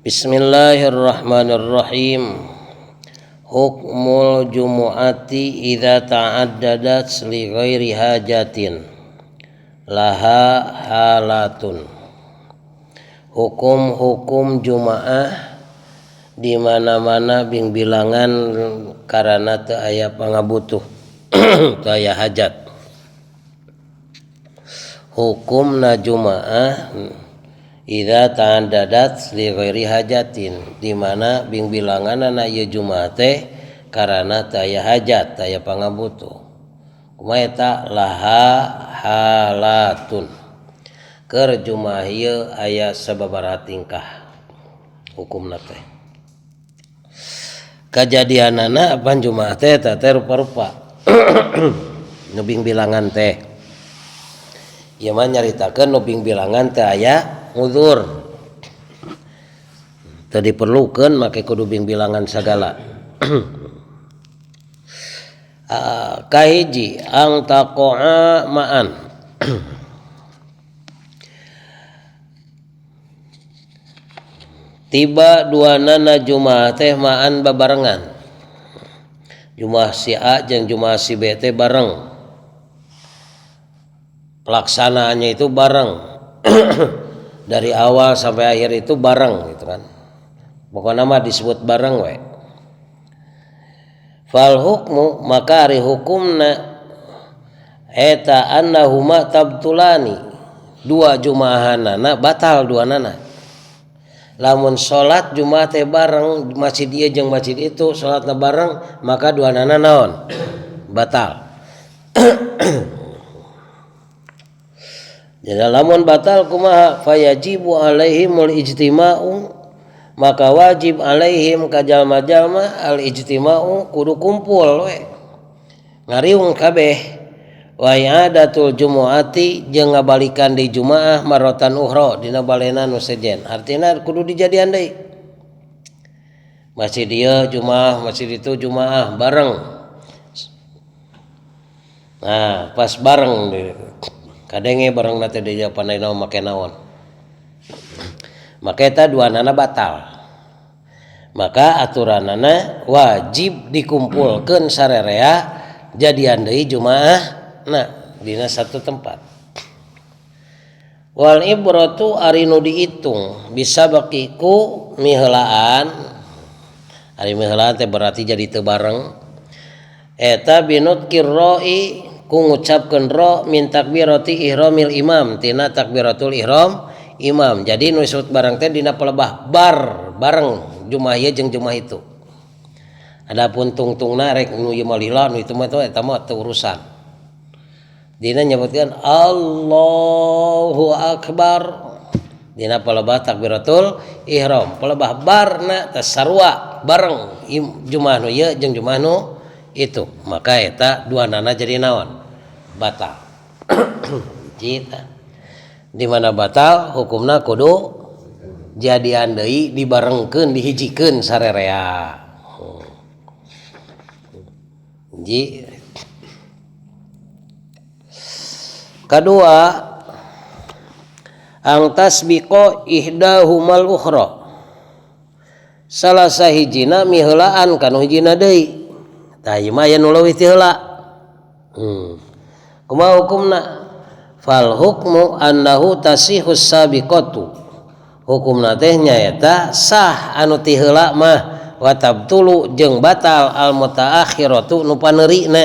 Bismillahirrahmanirrahim. Hukmul jumu'ati idza ta'addadat li ghairi hajatin laha halatun. Hukum-hukum jumaah di mana-mana bing bilangan karana teu aya pangabutuh teu aya hajat. Hukumna jumaah idza ta'addadat li ghairi hajatin, di mana bing bilanganna ieu jumaah teh karana teu aya hajat, teu aya pangabutuh. Kumaha eta laha halatun. Keur jumaah ieu aya sababaraha tingkah hukumna teh. Kajadianana pan jumaah teh eta teh rupa-rupa. Nu bing bilangan teh. Ieu mah nyaritakeun nu bing bilangan teh aya uzur. Teu diperlukeun make kudu bing bilangan sagala. Kahiji ang taqa'a ma'an. Tiba duanana jumaah teh ma'an babarengan. Jumaah si A jeung jumaah si B teh bareng. Pelaksanaannya itu bareng. Dari awal sampai akhir itu bareng gitu kan. Pokoknya mah disebut bareng we. Fal hukmu maka ari hukumna eta annahuma tabtulani, dua jumahanana batal duanana. Lamun salat jumaah teh bareng masjid ieu jeung masjid itu salatna bareng maka duanana naon? Batal. Jadi lamun batal kumaha fayajibu alaihimul ijtima'u, maka wajib alaihim ka jalma-jalma al ijtima'u kudu kumpul we ngariung kabeh wa i'adatul jumu'ati jeung ngabalikan di jumaah marotan ukhra dina balena nu sejen, artina kudu dijadian deui masjid ieu jumaah masjid itu jumaah bareng. Nah pas bareng kadenge bareng na teh deui pandai naon make naon, maka eta duanana batal. Maka aturanana wajib dikumpulkeun sarerea jadian deui jumaah na dina satu tempat. Wal ibratu ari nu diitung bisa baki ku miheulaan, ari miheulaan teh berarti jadi teu bareng eta binut kirroi ku ngucapkeun ro min takbirati ihramil imam tina takbiratul ihram imam. Jadi nu disebut bareng teh dina pelebah bar bareng jumaah ieu jeung jumaah itu. Adapun tungtungna rek nu ieu mah lila nu itu mah eta mah teu urusan. Dina nyebutkeun Allahu akbar dina pelebah takbiratul ihram, pelebah barna teh sarua bareng jumaah nu ieu jeung jumaah nu itu, maka eta duanana jadi naon? Batal. Cita. Di mana batal hukumna kudu jadian deui dibarengkeun dihijikeun sarerea. Ji. Kadua ang tasbiqo ihdahumal ukhra. Salah sahijina miheulaan kanu hijina deui. Tah ieu mah aya nu leuwih ti heula. Kumaha hukumna? Fal hukmu annahu tasihus sabiqatu. Hukumna teh nyaeta sah anu ti heula mah wa tabtulu jeung batal al mutaakhiratu nu paneurina.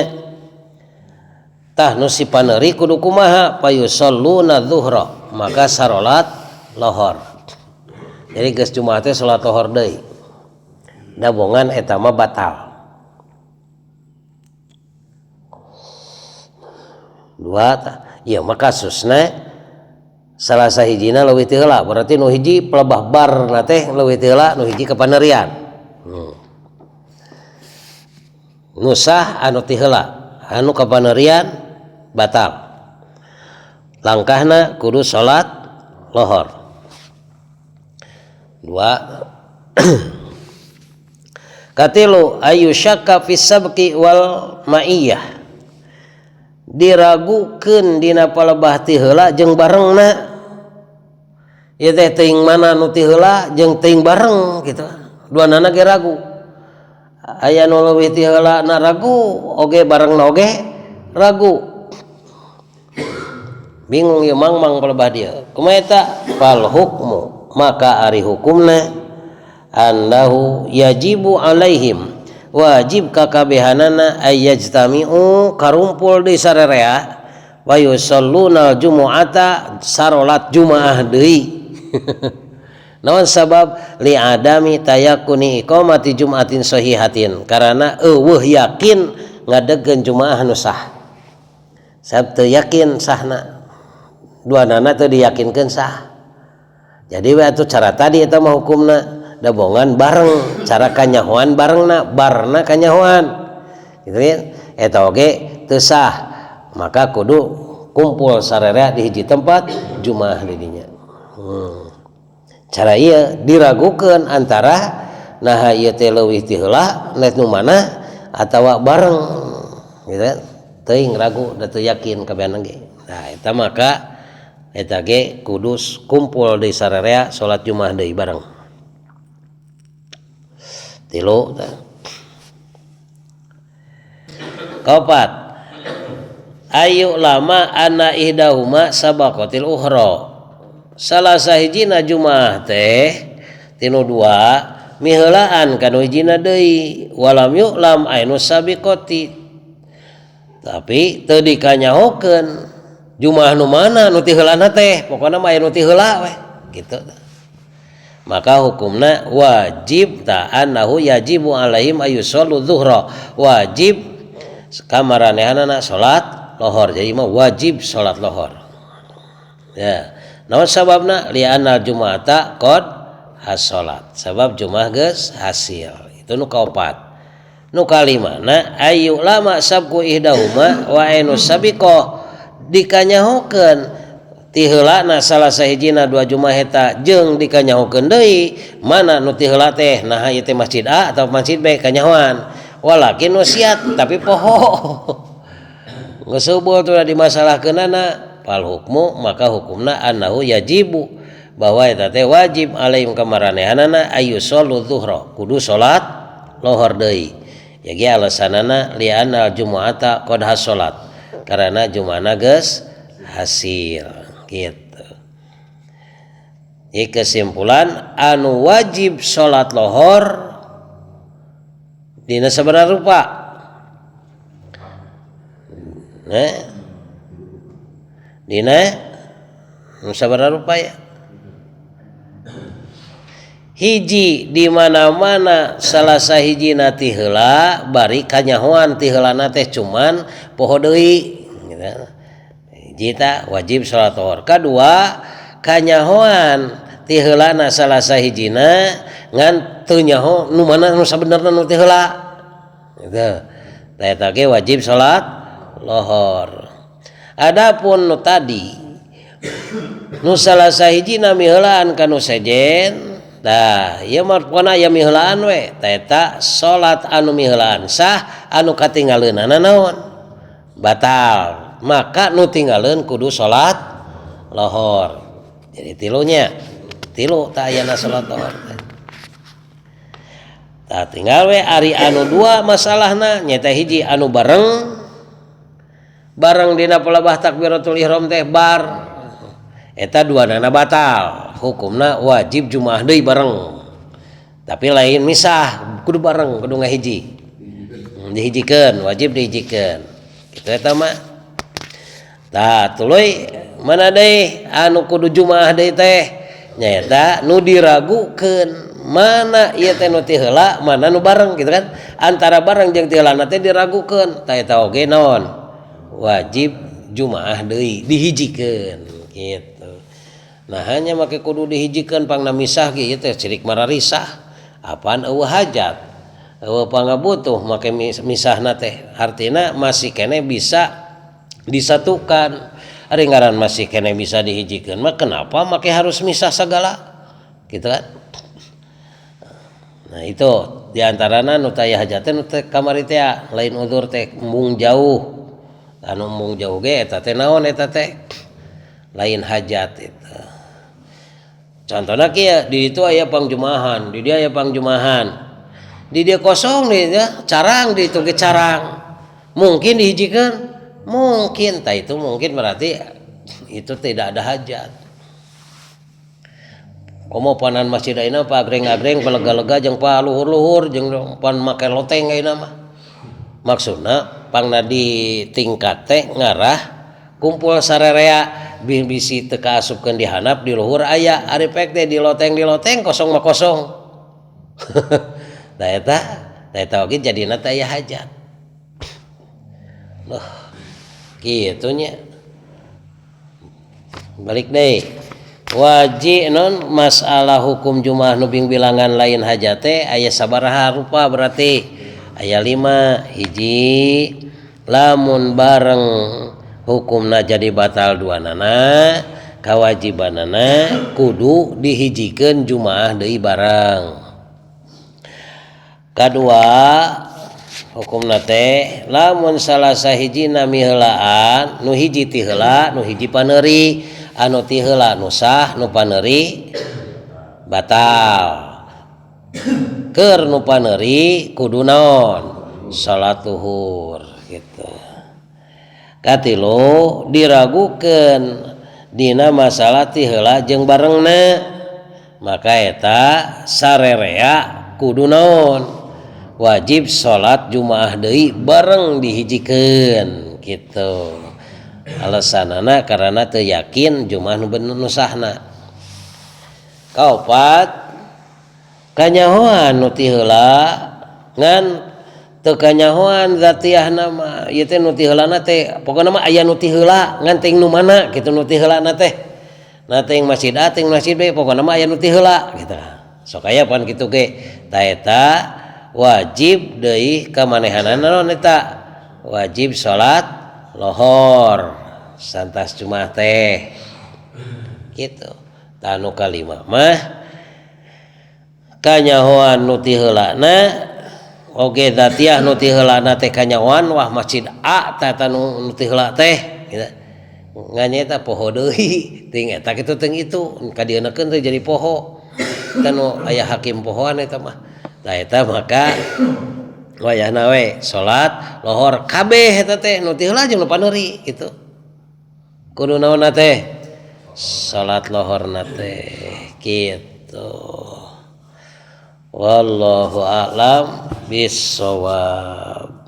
Tah nu si paneuri kudu kumaha? Payusalluna dzuhra, maka sarolat lohor. Jadi geus jumaah teh salat lohor deui. Dabongan eta mah batal. Dua tah ieu mah kasusna salah sahijina leuwih ti heula, berarti nu hiji pelebah barna teh leuwih ti heula, nu hiji kapanerian. Nu sah anu ti heula, anu kapanerian batal. Langkahna kudu salat lohor. Dua. Katilu ayu syakka fi sabqi wal ma'iyah. Diragukeun dina palebah ti heula jeung barengna. Ieu teh teuing mana nu ti heula jeung teuing bareng gitu. Duanana ge ragu. Aya nu leuwih ti heula na ragu, oge barengna oge ragu. Bingung ieu mangmang palebah dieu. Kumaha eta? Fal hukmu, maka ari hukumna annahu yajibu alaihim, wajib kakabehanana ayyajtami'u karumpul di sarerea wa yusalluna jumu'ata sarolat jumaah deui. Naon sabab li adami tayakuni iqamati jum'atin sahihatin, karana eueuh yakin ngadegkeun jumaah nu sah. Sabab teu yakin sahna, duanana teu diyakinkeun sah. Jadi we atuh cara tadi eta mah hukumna dabongan bareng, cara kanyahoan barengna, barna kanyahoan gitu ya. Eta oge teu sah, maka kudu kumpul sararea di hiji tempat jumaah di dinya. Cara ieu diragukeun antara naha ieu teh leuwih ti heula net nu mana atawa bareng gitu ya. Teuing ragu da teu yakin kabehanna ge. Nah eta maka eta ge kudu kumpul di sararea salat jumaah deui bareng. Tilu tah. Kaopat, ayu lama anna ihdahuma sabaqatil ukhra. Salah sahijina jumaah teh tinu dua miheulaan kanu hijina deui walam yu'lam ainu sabiqati. Tapi teu dikanyahokeun jumaah nu mana nu ti heulana teh, pokona mah aya nu ti heula we gitu. Maka hukumna wajib ta annahu yajibu alaihim ayusallu dzuhra, wajib kamaranehanana salat lohor. Jadi mah wajib salat lohor ya. Naon sababna li anna jumata qad hasolat, sabab jumaah geus hasil. Itu nu kaopat. Nu kalimana ayu lama sabku ihdahuma wa ainu sabiqah, dikanyahokeun ti heulana salah sahijina dua jumaah eta jeung dikanyahokeun deui mana nu ti heula teh, naha ieu teh masjid A atau masjid B kanyahoan. Walakin wasiat tapi poho geus eubeul teh dimasalahkeunana. Fal hukmu, maka hukumna annahu yajibu, bahwa eta teh wajib alaihim kamaranehanana ayyusallu dzuhra, kudu salat lohor deui. Ya ge alasanana li anna jumu'ata qad hasolat, karena jumaahna geus hasil gitu. Jadi kesimpulan anu wajib salat lohor dina sabaraha rupa? Nah, dina sabaraha rupa ya? Hiji di mana-mana salah sahijina ti heula bari kanyahoan ti heulana teh cuman poho deui gitu. Hiji ta wajib salat lohor. Kadua kanyahoan ti heulana salah sahijina ngan teu nyaho nu mana nu sabenerna nu ti heula gitu. Tah eta ge wajib salat lohor. Adapun nu tadi nu salah sahijina miheulaan ka nu sejen, tah ieu mah pokona aya miheulaan we. Tah eta salat anu miheulaan sah, anu katinggaleunana naon? Batal. Maka nu tinggaleun kudu salat lohor. Jadi tilunya, tilu tah ayana salat lohor. Tah tinggal we ari anu dua masalahna nyaeta hiji anu bareng bareng dina pelebah takbiratul ihram teh bar eta duanana batal, hukumna wajib jumaah deui bareng. Tapi lain misah, kudu bareng, kudu ngahiji. Dihijikeun, wajib dihijikeun. Kitu eta mah. Tah tuluy mana deui anu kudu jumaah deui teh nyaeta nu diragukeun mana ieu teh nu ti heula mana nu bareng gitu kan. Antara bareng jeung ti heulana teh diragukeun, tah eta oge naon? Wajib jumaah deui dihijikeun gitu. Nah hanya make kudu dihijikeun pangna misah ge ieu teh cirik mararisah. Apaan eueuh hajat, eueuh pangabutuh make misahna teh. Artina masih keneh bisa disatukan. Ari ngaran masih keneh bisa dihijikeun mah kenapa make harus misah sagala gitu kan. Nah itu diantarana nu taya hajat teh nu teh kamari teh lain udzur teh embung jauh. Anu embung jauh ge eta teh naon eta teh lain hajat itu. Contohna kieu, di ditu aya pangjumahan, di dieu aya pangjumahan, di dieu kosong di dieu carang, di ditu ge carang, mungkin dihijikeun mungkin. Tah itu mungkin berarti itu tidak ada hajat. Komo panan masjid ayeuna pa agreng-agreng, palega-lega jeung paluhur-luhur jeung pan make loteng ayeuna mah. Maksudna pangna di tingkat teh ngarah kumpul sarerea, bisi teu kaasupkeun di handap di luhur aya, ari pek teh di loteng kosong mah kosong. Tah eta, tah eta oge jadina teh aya hajat. Loh, kitu nya. Balik deui. Wajib non masalah hukum Jumaah nu bilangan lain hajat teh aya sabaraha rupa? Berarti aya 5. Hiji, lamun bareng hukumna jadi batal dua nana, kewajibanana kudu dihijikeun Jumaah deui bareng. Kadua, hukumna teh lamun salah sahijina miheulaan, nu hiji ti heula, nu hiji paneuri, anu ti heula nu sah, nu paneuri batal. Keur nu paneuri kudu naon? Salat zuhur gitu. Katilu, diragukeun dina masalah ti heula jeung barengna, maka eta sarerea kudu naon? Wajib salat Jumaah deui bareng dihijikeun gitu. Alasanana karena teu yakin Jumaah nu bener nu sahna. Kaopat, kanyahoan nu ti heula ngan teu kanyahoan zatiahna mah. Ieu teh nu ti heulana teh pokona mah aya nu ti heula ngan teuing nu mana kitu nu ti heulana teh. Nah, teuing masjid A, teuing masjid B, pokona mah aya nu ti heula gitu. Sok aya pan kitu ge. Tah, eta wajib deui kamanehanana naon eta? Wajib salat lohor santas Jumaah teh gitu. Tah, nu kalima mah kanyahoan nu ti heulana oge zatiah nu ti heulana teh kanyahoan, wah, masjid A tah eta nu ti heula teh gitu. Ngan eta poho deui teuing eta kitu, teuing itu kadieunakeun teh jadi poho. Eta nu aya hakim pohoan eta mah. Tah, eta maka wayahna we salat lohor kabeh eta teh, nu ti heula jeung nu paneuri gitu. Kudu naonna teh? Salat lohorna teh kitu. Wallahu a'lam bissawab.